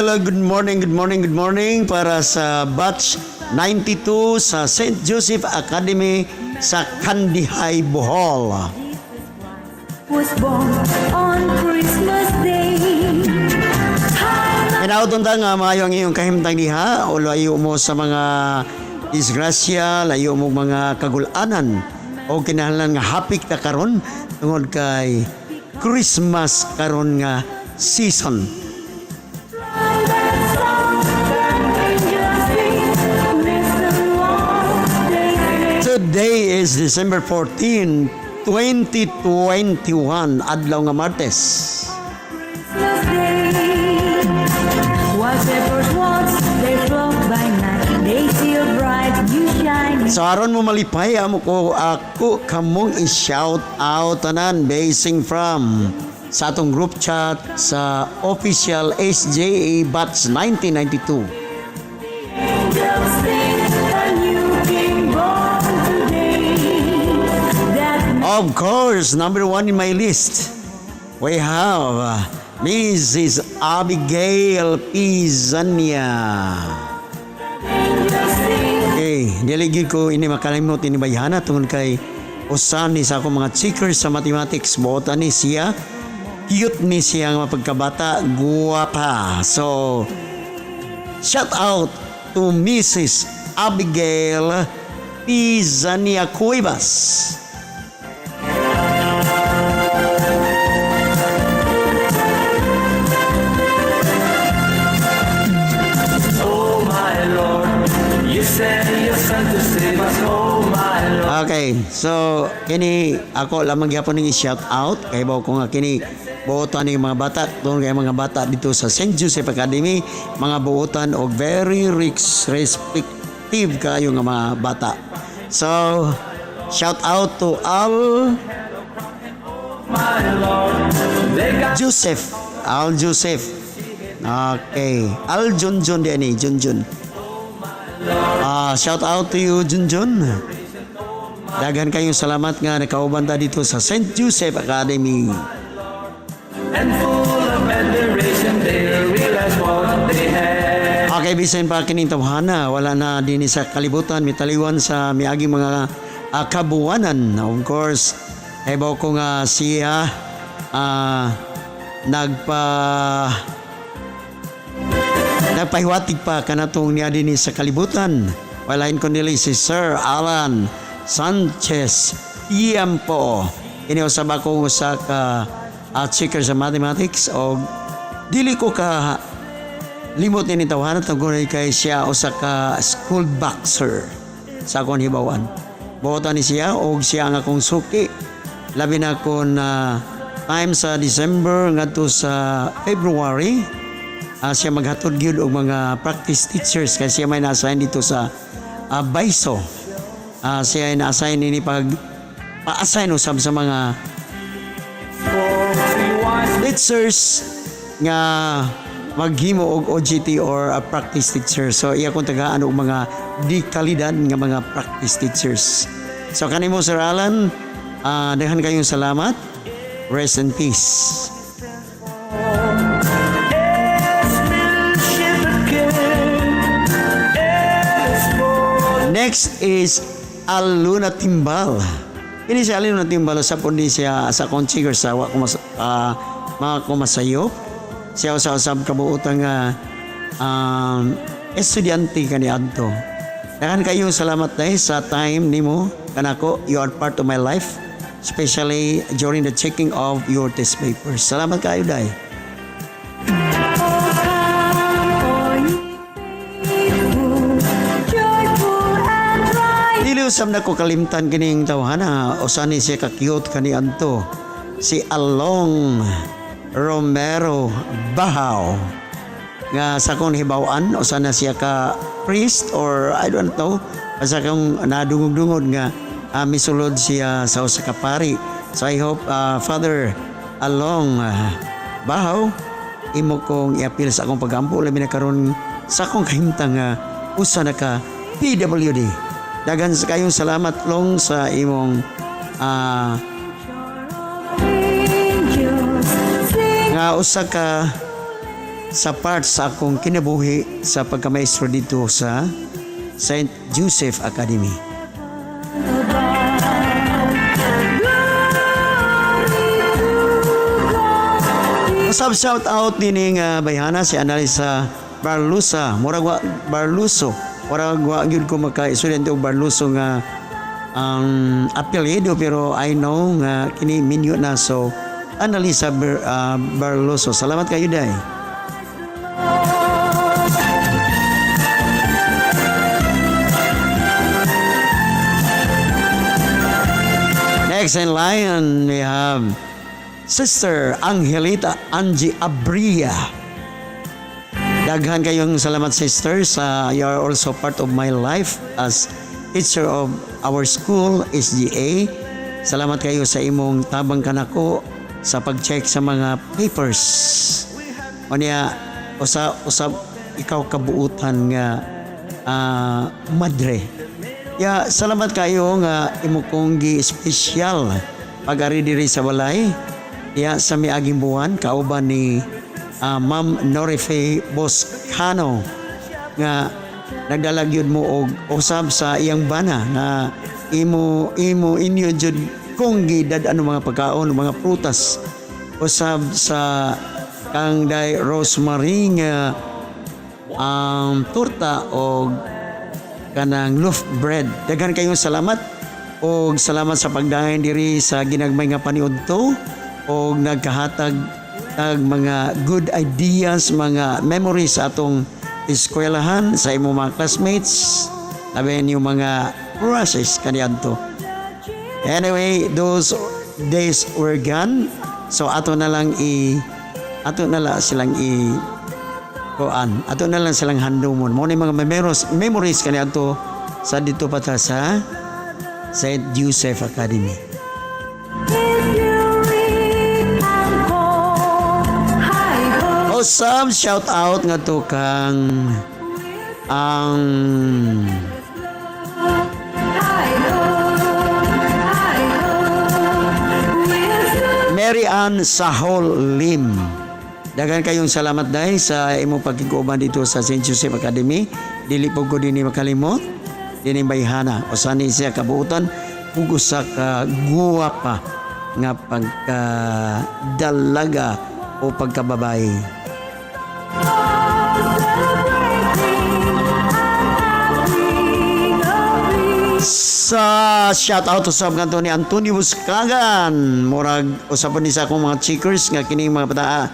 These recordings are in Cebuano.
Hello, good morning, good morning, good morning para sa batch 92 sa St. Joseph Academy sa Kandihay, Bohol. Was born on Christmas Day. Hinaot unta nga maayo ang iyong kahimtang diha o layo mo sa mga disgrasya, layo mo mga kagulanan o kinahanglan nga hapik ta karon tungod kay Christmas karon nga season. That song the angels sing. Listen while they sing. Today is December 14, 2021, adlaw nga Martes. Christmas Day. While shepherds watch their flock by night, they see a bright new shining. So aron mo malipay, amo ko ako kamong i-shout out tanan basing from sa atong group chat sa official SJA Batch 1992. Angels sing, a new king born today. That Of course, number one in my list, we have Mrs. Abigail Pizania. Angels sing. Okay, dili gyud ko ini makalimot ini bayhana tungod kay usa ni sa akong mga checkers sa mathematics. Buotan ni siya, cute ni siya nga pagkabata, guwapa. So, shout out to Mrs. Abigail Pizania Cuevas. Oh my Lord, you sent your son to save us. Oh my Lord. Okay, so kini ako lamang gyapon ning i-shout out kay bawo ko nga kini buotan ni mga bata, tungod kay mga bata dito sa St. Joseph Academy mga buotan og very rich respective kayo nga mga bata. So shout out to Al My Lord, they got Joseph, Al Joseph. Okay, Al Junjun di ni Junjun. Ah, shout out to you, Junjun. Daghan kayong salamat nga nakauban ta dito sa St. Joseph Academy. And full of adoration, they realize what they had. Okay, bisan pa kining tawhana, wala na din sa kalibutan, mitaliwan sa miaging mga kabuwanan. Of course, hibaw ko nga siya nagpahiwatig pa kanatong niya din sa kalibutan. Walain ko nila si Sir Alan Sanchez Tiempo. Ini usab ako usa ka checker sa mathematics o dili ko ka limot ni tawhana tungod kay siya usa ka school boxer sa akong hibawan. Buotan ni siya og siya ang akong suki. Labi na kon time sa December ngadto sa February, siya maghatod gyud og mga practice teachers kay siya may na-assign dito sa Baiso. Siya ay na-assign nini pag pa-assign usab sa mga teachers nga maghimo og OJT or a practice teacher. So iya kong tagaan og mga di kalidad nga mga practice teachers. So kanimo, Sir Alan, daghan kayong salamat. Rest in peace. Shepherd King, Next is Aluna Timbal. Ini si Aluna Timbal sa pundi siya sa akong checker sa wa ko mas mga kumasayop. Siya sa usab kabuutan nga estudyante kaniadto. Daghan kayong salamat dahil sa time nimo kanako. You are part of my life, especially during the checking of your test papers. Salamat kayo, day. Oh, come, all ye faithful, joyful and bright. Dili usab na ko kalimtan kining tawhana, usa ni siya ka cute kaniadto. Si Along Romero Bahaw. Nga sa akong hibaw-an usa na siya ka priest or I don't know. Basta kong nadungog-dungog nga misulod siya sa usa ka pari. So I hope, Father Along Bahaw, imo kong iapil sa akong pagampo labi na karon sa akong kahimtang nga usa na ka PWD. Daghan sa kayong salamat, Long, sa imong Angels sing nga usa ka Sa part sa akong kinabuhi sa pagkamaestro dito sa St. Joseph Academy. Glory to God. Usab shout out dining bayhana si Analisa Barlusa. Murag wa Barluso. Murag wa gyud ko maka estudyante og Barluso nga ang apelyido, pero I know nga kini minyo na, so Analisa Barluso. Salamat kayo, day. Lord. Next in line, we have Sister Angelita Angie Abria. Daghan kayong salamat, sister, sa you are also part of my life as teacher of our school, SGA. Salamat kayo sa imong tabang kanako sa pag-check sa mga papers. Unya, usa usab ikaw kabuutan nga madre. Ya, salamat kayo nga imo kong gi-espesyal pag-ari diri sa balay. Ya, sa miaging buwan kauban ni Ma'am Norife Boscano nga nagdalag yun mo og usab sa iyang bana nga imo imo inyo jud kung gidad ano mga pagkaon, mga prutas, usab sa kang day Rosemary nga ang torta og kanang loaf bread. Daghan kayong salamat og salamat sa pagdayon diri sa ginagmay nga paniudto og nagkahatag tag mga good ideas, mga memories sa atong eskwelahan, sa imong mga classmates, labi yung mga crushes kaniadto. Anyway, those days were gone. So ato na lang silang i kuan. Ato na lang silang handumon. Mao ni mga memories kaniadto sa dito pa ta sa St. Joseph Academy. If you read and call, hi ho. Awesome shout out nga to kang ang Hi ho, hi ho. We'll soon Mary Ann Sahol Lim. Daghan kayong salamat, dahil sa imong pagkiguban dito sa St. Joseph Academy. Dili po ko dinhi makalimot. Dini bayhana. Usa ni siya kabuutan ug usa ka guwapa nga pagka dalaga o pagkababae. Celebrating and having a feast. Sa shout out usab ngadto ni Antonio Buscagan. Murag usab ni sa akong mga checkers nga kining mga bataa,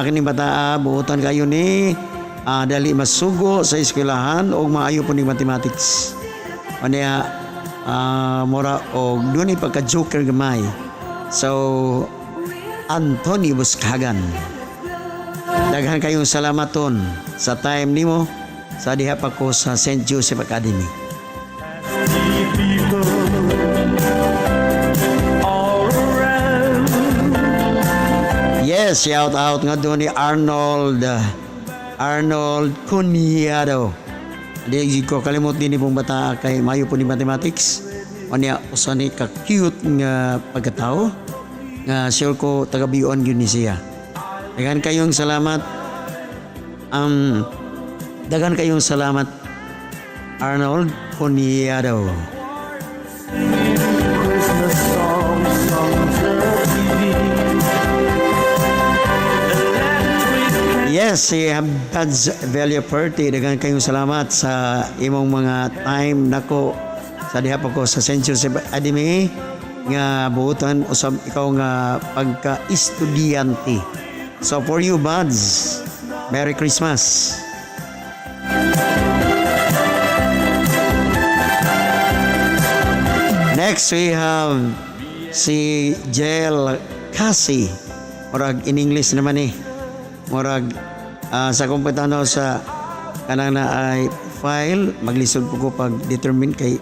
kining bataa buotan kayo ni dali masugo sa eskwelahan og maayo po ning mathematics. Unya mura og dunay pagka joker gamay. So Antonio Buscagan, daghan kayong salamat ton sa time nimo sa diha pa ko sa St. Joseph Academy. People all around. Yes, shout out nga doon ni Arnold Arnold Cunyado. Di ko kalimot din ni pong bata kay mayo po ni mathematics. Unya usa ni ka cute nga pagkatao nga sure ko taga Bion gyud ni siya. Daghan kayong salamat. Daghan kayong salamat, Arnold Cunyado. Christmas songs, songs of TV. Electric Yes, si Buds Villafuerte, daghan kayong salamat sa imong mga time nako sa diha pa ko sa St. Joseph Academy nga buutan usab ikaw nga pagka-estudyante. So for you, Buds, Merry Christmas. Next we have si Jel Kasi. Murag in English naman eh. Murag sa akong pagtanaw sa kanang na ay file, maglisod po ko pag determine kay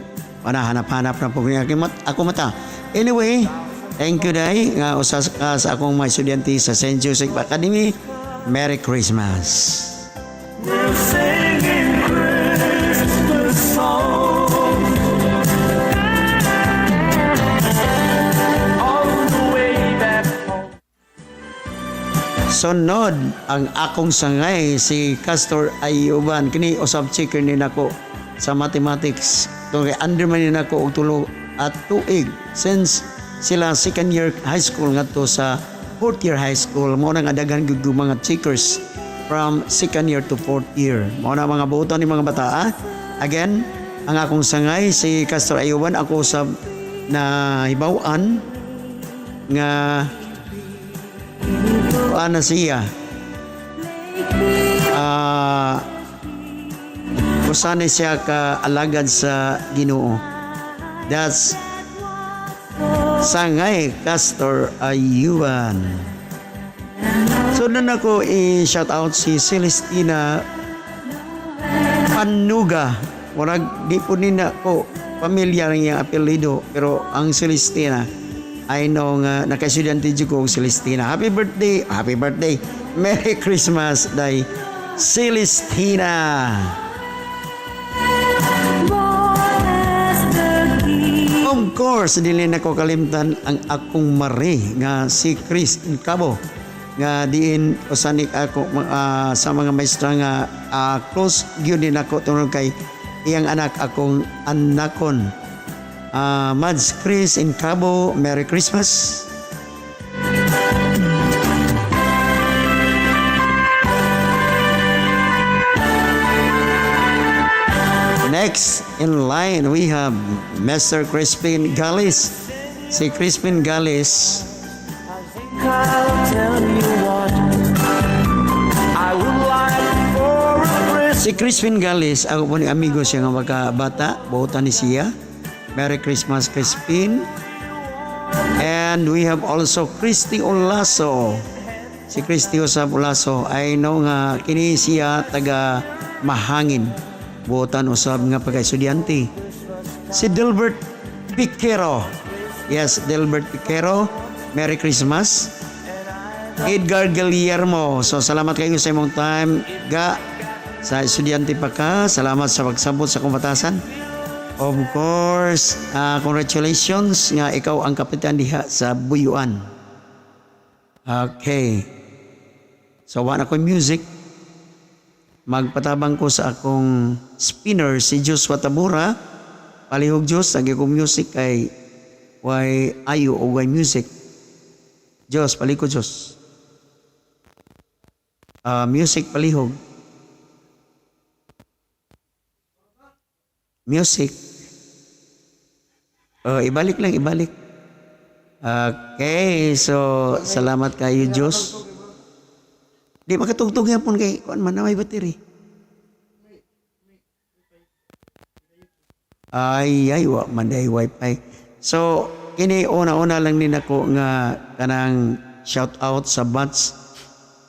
hanap-hanap na po niya ako mata. Anyway, thank you, day, nga usa ka sa akong mga estudyante sa St. Joseph Academy. Merry Christmas. We're singing Christmas songs on the way back home. Sunod ang akong sangay, si Castor Ayuban. Kini usab checker ni nako sa mathematics. Tungod kay under man ni nako og 3 at tuig since sila second year high school ngadto sa fourth year high school. Mao na nga daghan gyud mga checkers from second year to fourth year. Mao na mga buotan ni mga bata. Ah. Again, ang akong sangay si Castor Ayuban, ako usab na hibaw-an nga kuan na siya. Ah, usa ni siya ka alagad sa Ginoo. That's Sangay Castor Ayuban. So doon ako i-shout out si Celestina Panuga. Murag di po nina ko pamilyar ang iyang apelyido, pero ang Celestina, I know nga nakaestudyante jud ko og Celestina. Happy birthday, happy birthday. Merry Christmas, Day Celestina. Born as the King. Of course, dili na ko kalimtan ang akong mare nga si Chris Incabo nga diin usanik ako sa mga maestra nga close gyud din ako tungod kay iyang anak akong anakon. Mads Chris Incabo, Merry Christmas. Next in line, we have Mr. Crispin Galis. Si Crispin Galis, I'll tell you what I would like for a Christmas. Si Crispin Galis, ako po ni amigo siya nga magkabata, buotan ni siya. Merry Christmas, Crispin. And we have also Christy Olaso. Si Christy Usab Olaso, I know nga kini siya taga Mahangin. Buotan usab nga pagka-estudyante. Si Delbert Piquero. Yes, Delbert Piquero. Merry Christmas. Edgar Guillermo. So salamat kayo sa imong time. Ga sa estudyante pa ka. Salamat sa pagsabot sa akong batasan. Of course, congratulations nga ikaw ang kapitan diha sa Buyuan. Okay. So wa na ko music. Magpatabang ko sa akong spinner, si Joshua Tabura. Palihog, Diyos, lagi ko music kay way ayo o way music. Diyos, paliko, Diyos. Music, palihog. Music. Ibalik lang, ibalik. Okay, so salamat kayo, Diyos. Di makatugtog yapon kay kuan man na may battery. Ay, ay, wa man day wifi. So, kini una-una lang din ako nga kanang shout out sa batch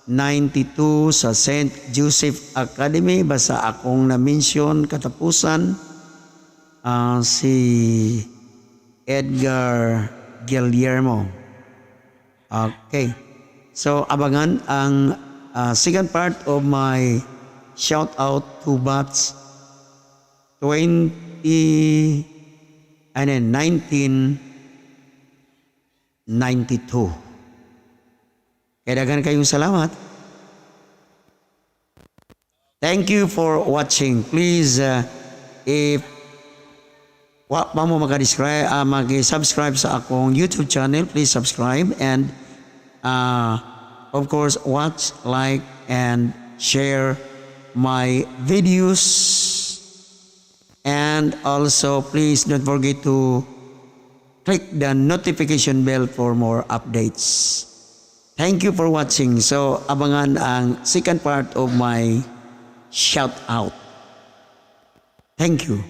92 sa St. Joseph Academy. Basta akong na-mention katapusan, si Edgar Guillermo. Okay. So, abangan ang second part of my shout out to batch 20 and then 1992. Kaya daghan kayong salamat. Thank you for watching. Please, if wa pa mo maka-describe, mag-subscribe sa akong YouTube channel, please subscribe and of course watch, like, and share my videos. And also, please don't forget to click the notification bell for more updates. Thank you for watching. So, abangan ang second part of my shout out. Thank you.